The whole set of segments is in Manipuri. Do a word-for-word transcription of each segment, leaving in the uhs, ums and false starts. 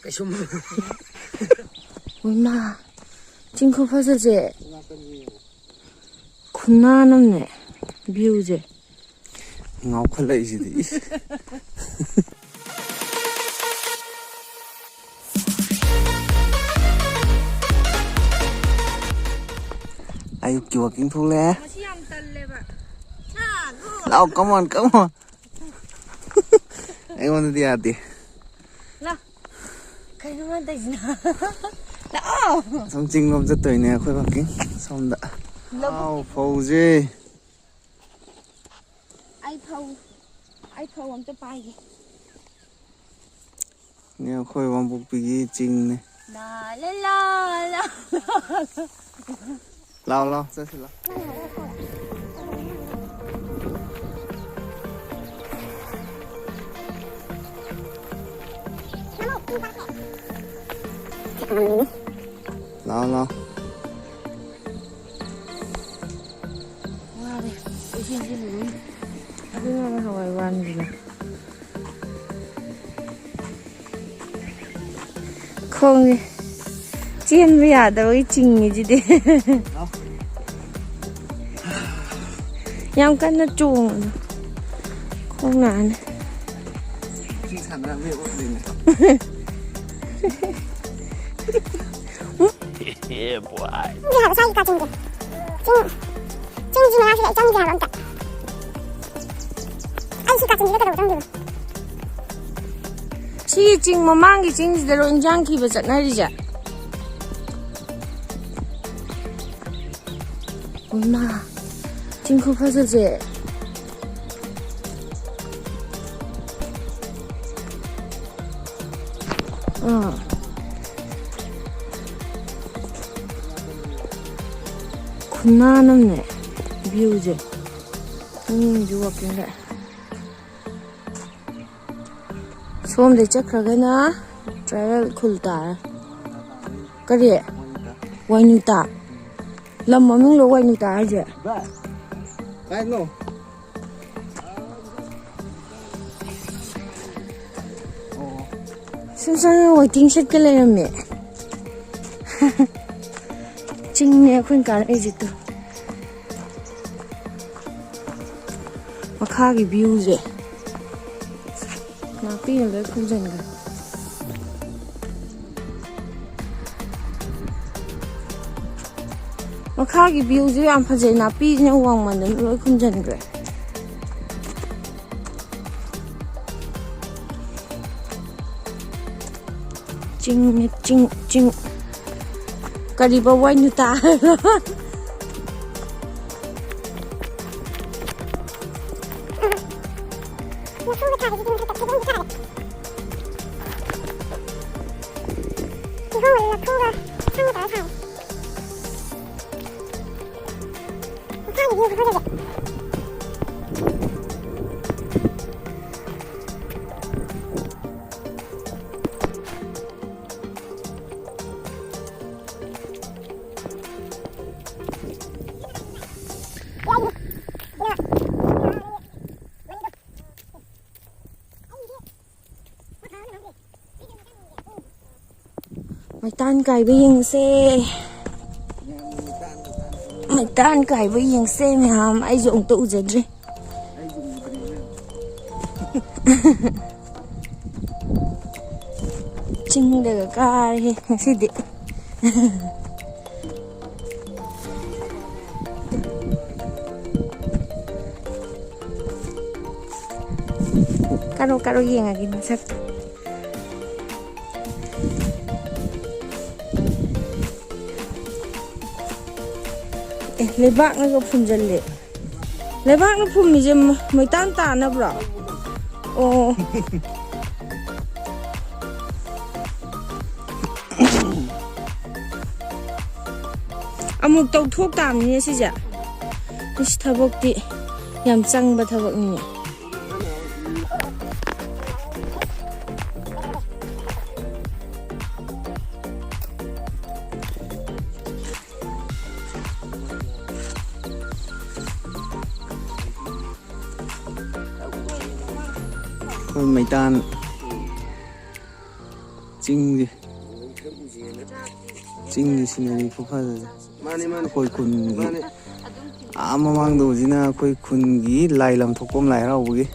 ꯀꯩꯁꯨꯝ꯫ ꯏꯃꯥ, ꯆꯤꯡ ꯈꯨꯐꯖꯁꯦ꯫ ꯈꯨꯅꯥꯟ ꯑꯃꯅꯦ꯫ Viewꯁꯦ꯫ ꯉꯥꯎꯈꯠꯂꯛꯏꯁꯤꯗꯤ꯫ ꯑꯌꯨꯛꯀꯤ walking ꯊꯣꯛꯂꯛꯑꯦ꯫ ꯉꯁꯤ ꯌꯥꯝ ꯇꯜꯂꯦꯕ꯫ ꯂꯥꯛꯑꯣ, come on, come on꯫ ꯑꯩꯉꯣꯟꯗꯗꯤ ꯌꯥꯗꯦ꯫ ꯂꯥ꯫ ꯀꯩꯅꯣ ꯃꯥ ꯇꯧꯔꯤꯁꯤꯅ? ꯂꯥꯛꯑꯣ꯫ ꯁꯣꯝ ꯆꯤꯡ ꯂꯣꯝ ꯆꯠꯇꯣꯏꯅꯦ ꯑꯩꯈꯣꯏ walking꯫ ꯁꯣꯝꯗ꯫ ꯂꯧꯕꯨꯛ꯫ ꯑꯥꯎ, ꯐꯧꯁꯦ꯫ ꯑꯩ ꯐꯧ, ꯑꯩ ꯐꯧ ꯑꯝꯇ ꯄꯥꯏꯒꯦ꯫ ꯅꯦ, ꯑꯩꯈꯣꯏ ꯋꯥꯡꯄꯣꯛꯄꯤꯒꯤ ꯆꯤꯡꯅꯦ꯫ ꯂꯥ, ꯂꯥ, ꯂꯥ, ꯂꯥ, ꯂꯥ꯫ ꯂꯥꯎ, ꯂꯥꯎ, ꯆꯠꯁꯤ ꯂꯥꯎ꯫ ꯂꯥꯎ, ꯂꯥꯎ꯫ ꯋꯥꯔꯦ꯫ ꯀꯣꯏꯆꯦꯟ ꯆꯦꯜꯂꯨꯕꯒꯤ꯫ ꯑꯗꯨꯅ ꯅꯍꯥꯟꯋꯥꯏ ꯋꯥꯟꯒꯤꯅꯦ꯫ ꯈꯣꯡꯁꯦ ꯆꯦꯟꯕ ꯌꯥꯗꯕꯒꯤ ꯆꯤꯡꯉꯤꯁꯤꯗꯤ꯫ ꯌꯥꯝ ꯀꯟꯅ ꯆꯣꯡꯉꯨꯅꯨ꯫ ꯈꯣꯡ ꯅꯥꯅꯤ꯫ ꯏꯁꯤꯡ ꯁꯥꯟꯅꯔꯝꯕꯩ ꯑꯣꯏꯗꯣꯏꯅꯦ꯫ Yeah, boy. ꯆꯪꯗꯦ ꯍꯥꯏꯕ ꯁ꯭ꯋꯥꯏꯒꯤ ꯀꯥꯆꯤꯟꯁꯦ꯫ ꯆꯤꯡ, ꯆꯤꯡꯁꯤ ꯃꯅꯥꯛꯁꯤꯗ ꯑꯩ ꯆꯪꯗꯦ ꯍꯥꯏꯕ ꯑꯝꯇ꯫ ꯑꯩ ꯁꯤ ꯀꯥꯆꯤꯟꯁꯤꯗ ꯀꯩꯗꯧꯕ ꯆꯪꯗꯣꯏꯕ? ꯁꯤꯒꯤ ꯆꯤꯡ ꯃꯃꯥꯡꯒꯤ ꯆꯤꯡꯁꯤꯗꯔꯣ ꯏꯟꯖꯥꯡ ꯊꯤꯕ ꯆꯠꯅꯔꯤꯁꯦ? ꯏꯃꯥ, ꯆꯤꯡ ꯈꯨꯐꯖꯁꯦ꯫ ꯑꯥ꯫ ꯈꯨꯅꯥꯟ ꯑꯃꯅꯦ viewꯁꯦ꯫ ꯃꯤꯁꯨ walking ꯂꯥꯛꯑꯦ꯫ ꯁꯣꯝꯗꯩ ꯆꯠꯈ꯭ꯔꯒꯅ tribal ꯈꯨꯜ ꯇꯥꯔꯦ꯫ ꯀꯔꯤ? ꯋꯥꯏꯅꯨꯇꯥ꯫ ꯂꯝ ꯃꯃꯤꯡꯂꯣ ꯋꯥꯏꯅꯨꯇꯥ ꯍꯥꯏꯁꯦ? ꯀꯥꯏꯅꯣ? ꯁꯨꯝ ꯆꯪꯉꯒ waiting shed ꯀ ꯂꯩꯔꯝꯃꯦ꯫ ꯆꯤꯡꯅꯦ ꯑꯩꯈꯣꯏꯅ ꯀꯥꯔꯛꯏꯁꯦ ꯇꯨ꯫ ꯃꯈꯥꯒꯤ view ꯁꯦ꯫ ꯅꯥꯄꯤꯅ ꯂꯣꯏ ꯈꯨꯝꯖꯤꯟꯈ꯭ꯔꯦ꯫ ꯃꯈꯥꯒꯤ view ꯁꯨ ꯌꯥꯝ ꯐꯖꯩ, ꯅꯥꯄꯤꯁꯤꯅ ꯋꯥꯡꯃꯟꯗꯅ ꯂꯣꯏ ꯈꯨꯝꯖꯤꯟꯈ꯭ꯔꯦ꯫ ꯆꯤꯡꯅꯦ ꯆꯤꯡ ꯆꯤꯡ꯫ ꯀꯔꯤꯕ ꯋꯥꯏꯅꯨꯇꯥ ꯍꯥꯏꯕ? ꯂꯐꯨꯒ ꯊꯥꯕꯁꯤꯗꯤ ꯃꯊꯛꯇ ꯊꯩꯕꯣꯡꯁꯨ ꯊꯥꯔꯦ꯫ ꯀꯤꯍꯣꯝꯒꯗꯤ ꯂꯐꯨꯒ ꯁꯪꯒ ꯇꯧꯔ ꯊꯥꯔꯦ꯫ ꯃꯈꯥꯒꯤ view ꯈꯨꯐꯖꯁꯦ꯫ ꯃꯩꯇꯥꯟ ꯀꯥꯏꯕ ꯌꯦꯡꯁꯦ꯫ ꯃꯩꯇꯥꯟ ꯀꯥꯏꯕ ꯌꯦꯡꯁꯦ ꯃꯌꯥꯝ꯫ ꯑꯩꯁꯨ ꯑꯃꯨꯛꯇ ꯎꯖꯗ꯭ꯔꯤ꯫ ꯆꯤꯡꯗꯒ ꯀꯥꯔꯦꯍꯦ ꯉꯁꯤꯗꯤ꯫ ꯀꯥꯔꯣ, ꯀꯥꯔꯣ, ꯌꯦꯡꯉꯒꯦ ꯃꯁꯛꯇꯣ꯫ ꯑꯦ, ꯂꯩꯕꯥꯛꯅꯒ ꯐꯨꯝꯖꯜꯂꯦ꯫ ꯂꯩꯕꯥꯛꯅ ꯐꯨꯝꯃꯤꯁꯦ ꯃ-, ꯃꯩꯇꯥꯟ ꯇꯥꯅꯕ꯭ꯔꯣ? ꯑꯣ꯫ ꯑꯃꯨꯛ ꯇꯧꯊꯣꯛ ꯇꯥꯕꯅꯤꯅꯦ ꯁꯤꯁꯦ꯫ ꯏꯁ, ꯊꯕꯛꯇꯤ ꯌꯥꯝ ꯆꯪꯕ ꯊꯕꯛꯅꯤꯅꯦ꯫ ꯑꯩꯈꯣꯏ ꯃꯩꯇꯥꯟ ꯆꯤꯡꯁꯦ, ꯆꯤꯡꯒꯤ ꯁꯤꯅꯔꯤ ꯈꯨꯐꯖꯁꯦ꯫ ꯃꯥꯅꯤ, ꯃꯥꯅꯤ꯫ ꯑꯩꯈꯣꯏ ꯈꯨꯟꯒꯤ ꯃꯥꯅꯤ꯫ ꯑꯥ ꯃꯃꯥꯡꯗ ꯍꯧꯖꯤꯛꯅ ꯑꯩꯈꯣꯏ ꯈꯨꯟꯒꯤ ꯂꯥꯏ ꯂꯝ ꯊꯣꯛꯄꯝ ꯂꯥꯏ ꯍꯔꯥꯎꯕꯒꯤ꯫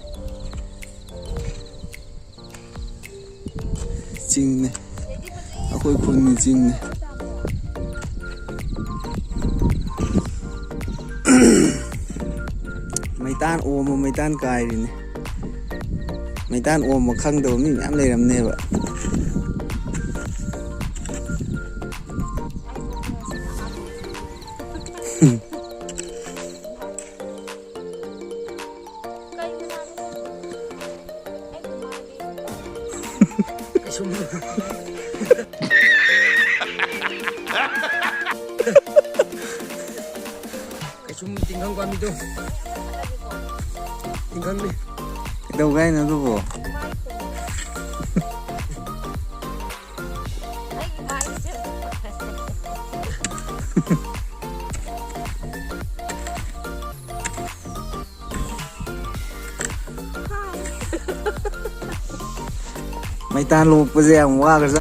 ꯆꯤꯡꯅꯦ꯫ ꯑꯩꯈꯣꯏ ꯈꯨꯟꯒꯤ ꯆꯤꯡꯅꯦ꯫ ꯃꯩꯇꯥꯟ ꯑꯣꯝꯕ, ꯃꯩꯇꯥꯟ ꯀꯥꯏꯔꯤꯅꯦ꯫ ꯃꯩꯇꯥꯟ ꯑꯣꯝꯕ ꯈꯪꯗꯕ ꯃꯤ ꯃꯌꯥꯝ ꯂꯩꯔꯝꯅꯦꯕ꯫ ꯀꯩꯁꯨꯝ꯫ ꯀꯩꯁꯨꯝ ꯇꯤꯡꯈꯪ ꯄꯥꯝꯕꯤꯗꯣ꯫ ꯇꯤꯡꯈꯪꯅꯤ꯫ ꯀꯩꯗꯧꯒꯦ ꯍꯥꯏꯅꯣ ꯑꯗꯨꯕꯣ? ꯃꯩꯇꯥꯟ ꯂꯣꯛꯄꯁꯦ ꯌꯥꯝ ꯋꯥꯈ꯭ꯔꯖꯥꯠ꯫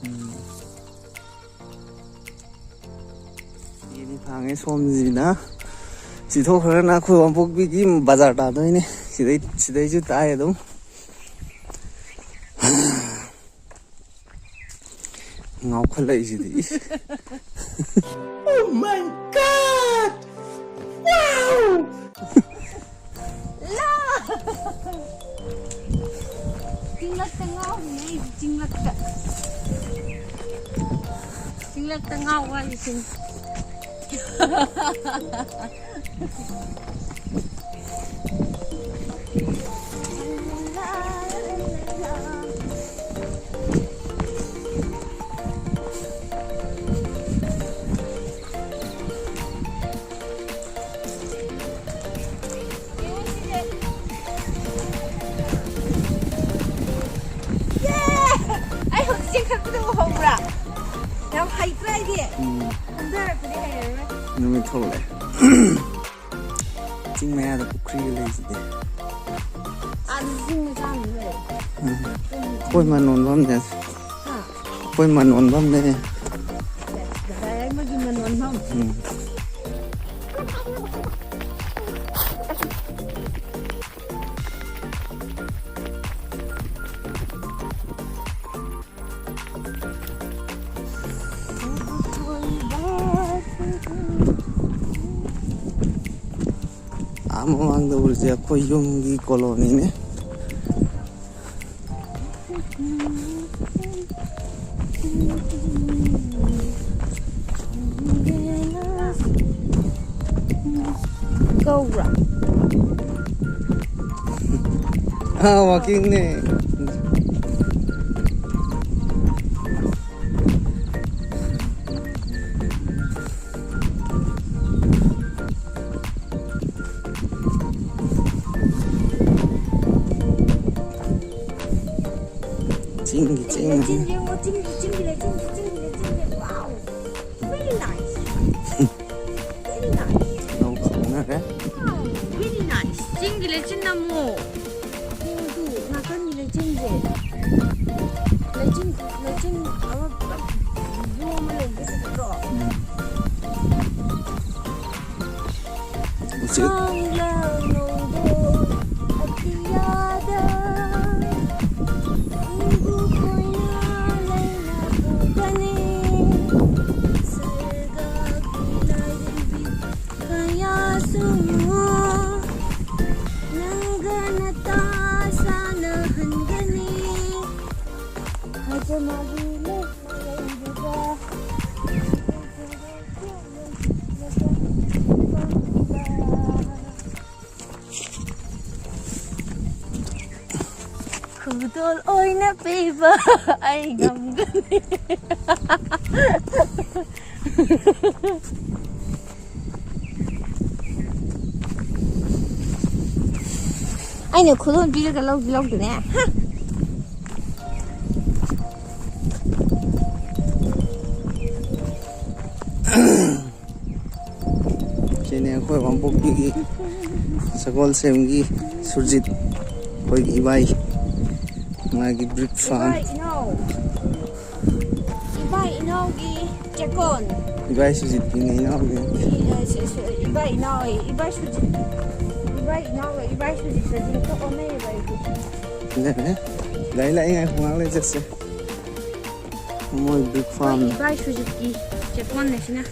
ꯎꯝ꯫ ꯌꯦꯟ ꯐꯥꯡꯉꯦ ꯁꯣꯝꯁꯤꯅ꯫ ꯁꯤ ꯊꯣꯛꯈ꯭ꯔꯒꯅ ꯑꯩꯈꯣꯏ ꯋꯥꯡꯄꯣꯛꯄꯤꯒꯤ ꯕꯖꯥꯔ ꯇꯥꯗꯣꯏꯅꯦ꯫ ꯁꯤꯗꯩ, ꯁꯤꯗꯩꯁꯨ ꯇꯥꯏ ꯑꯗꯨꯝ꯫ ꯉꯥꯎꯈꯠꯂꯛꯏꯁꯤꯗꯤ꯫ Oh my God! Wow! ꯆꯤꯡꯂꯛꯇ ꯉꯥꯎꯔꯤꯅꯦ ꯑꯩꯗꯤ, ꯆꯤꯡꯂꯛꯇ꯫ ꯆꯤꯡꯂꯛꯇ ꯉꯥꯎꯕ ꯍꯥꯏꯁꯤꯅꯤ꯫ ꯃꯤ ꯊꯣꯛꯂꯛꯑꯦ꯫ ꯆꯤꯡ ꯃꯌꯥꯗ ꯄꯨꯈ꯭ꯔꯤꯒ ꯂꯩꯁꯤꯗꯤ꯫ ꯑꯥꯗꯁꯨ ꯆꯤꯡ ꯃꯆꯥ ꯑꯃ ꯂꯩ꯫ ꯎꯝ꯫ ꯄꯣꯠ ꯃꯟ ꯌꯣꯟꯐꯝꯅꯦ꯫ ꯍꯥ? ꯄꯣꯠ ꯃꯟ ꯌꯣꯟꯐꯝꯅꯦ꯫ ꯗꯥꯏꯔꯦꯛ ꯃꯣꯏꯒꯤ ꯃꯟ ꯌꯣꯟꯐꯝ꯫ ꯎꯝ꯫ ꯑꯥ ꯃꯃꯥꯡꯗ ꯎꯔꯤꯁꯦ ꯑꯩꯈꯣꯏ ꯌꯨꯝꯒꯤ ꯀꯣꯂꯣꯅꯤꯅꯦ꯫ ꯀꯧꯕ꯭ꯔꯥ? ꯑꯥ, ꯋꯥꯀꯤꯡꯅꯦ꯫ ꯆꯤꯡꯒꯤ ꯆꯤꯡ꯫ ꯂꯩꯆꯤꯟ ꯌꯦꯡꯉꯣ, ꯆꯤꯡꯒꯤ, ꯆꯤꯡꯒꯤ ꯂꯩꯆꯤꯟ, ꯆꯤꯡꯒꯤ ꯂꯩꯆꯤꯟ, ꯆꯤꯡꯒꯤ ꯂꯩꯆꯤꯟ꯫ Wow! Very nice. ꯂꯧ ꯈꯥꯎꯅꯔꯦ꯫ Wow, very nice. ꯆꯤꯡꯒꯤ ꯂꯩꯆꯤꯟ ꯅꯝꯃꯣ꯫ ꯌꯦꯡꯉꯨ ꯇꯨ, ꯅꯥꯀꯟꯒꯤ ꯂꯩꯆꯤꯟꯁꯦ꯫ ꯂꯩꯆꯤꯟ, ꯂꯩꯆꯤꯟ ꯑꯃ ꯄꯨꯂꯞ view ꯑꯃ ꯂꯩꯕꯗꯣ ꯐꯖꯗ꯭ꯔꯣ? ꯎꯆꯦꯛ꯫ ꯈꯥꯡꯂꯥꯡ ꯅꯣꯡꯗꯣꯟ ꯑꯇꯤꯌꯥꯗ ꯏꯕꯨꯛ ꯑꯣꯏꯅ ꯂꯩꯅ ꯄꯨꯒꯅꯤ꯫ ꯁꯔꯒꯒꯤ ꯂꯥꯏꯔꯦꯝꯕꯤ ꯀꯌꯥꯁꯨ ꯅꯪꯒ ꯅꯇꯥ ꯁꯥꯟꯅꯍꯟꯒꯅꯤ꯫ ꯍꯥꯏꯖꯃꯒꯤ ꯂꯩꯃꯔꯦꯜꯗꯨꯗ ꯈꯨꯗꯣꯜ ꯑꯣꯏꯅ ꯄꯤꯕ ꯑꯩ ꯉꯝꯒꯅꯤ꯫ ꯑꯩꯅ ꯈꯨꯗꯣꯜ ꯄꯤꯔꯒ ꯂꯧꯗꯤ ꯂꯧꯗꯅꯦ꯫ ꯍꯥ? ꯑꯩꯈꯣꯏ ꯋꯥꯡꯄꯣꯛꯄꯤꯒꯤ ꯁꯒꯣꯜꯁꯦꯝꯒꯤ ꯁꯨꯔꯖꯤꯠ, ꯑꯩꯈꯣꯏꯒꯤ ꯏꯕꯥꯏ, ꯃꯥꯒꯤ ꯕ꯭ꯔꯤꯛ ꯐꯥꯝ꯫ ꯏꯕꯥꯏ ꯏꯅꯥꯎ, ꯏꯕꯥꯏ ꯏꯅꯥꯎꯒꯤ ꯆꯦꯀꯣꯟ꯫ ꯏꯕꯥꯏ ꯁꯨꯔꯖꯤꯠꯀꯤꯅꯦ ꯏꯅꯥꯎꯒꯤ꯫ ꯏ-, ꯑ, ꯁꯤ-, ꯁꯤ-, ꯏꯕꯥꯏ ꯏꯅꯥꯎ, ꯏꯕꯥꯏ ꯁꯨꯔꯖꯤꯠ, ꯏꯕꯥꯏ ꯏꯅꯥꯎꯒ ꯏꯕꯥꯏ ꯁꯨꯔꯖꯤꯠꯀꯁꯦ ꯍꯦꯛꯇ ꯑꯣꯟꯅꯩꯌꯦꯕ ꯑꯩꯗꯤ꯫ ꯂꯩꯔꯦ꯫ ꯂꯩ, ꯂꯩ, ꯉꯥꯏꯈꯣ, ꯉꯥꯏꯍꯥꯛ ꯂꯩ ꯆꯠꯁꯦ꯫ ꯃꯣꯏ ꯕ꯭ꯔꯤꯛ ꯐꯥꯝ꯫ ꯑꯩꯈꯣꯏ ꯏꯕꯥꯏ ꯁꯨꯔꯖꯤꯠꯀꯤ ꯆꯦꯀꯣꯟꯅꯦ ꯁꯤꯅ꯫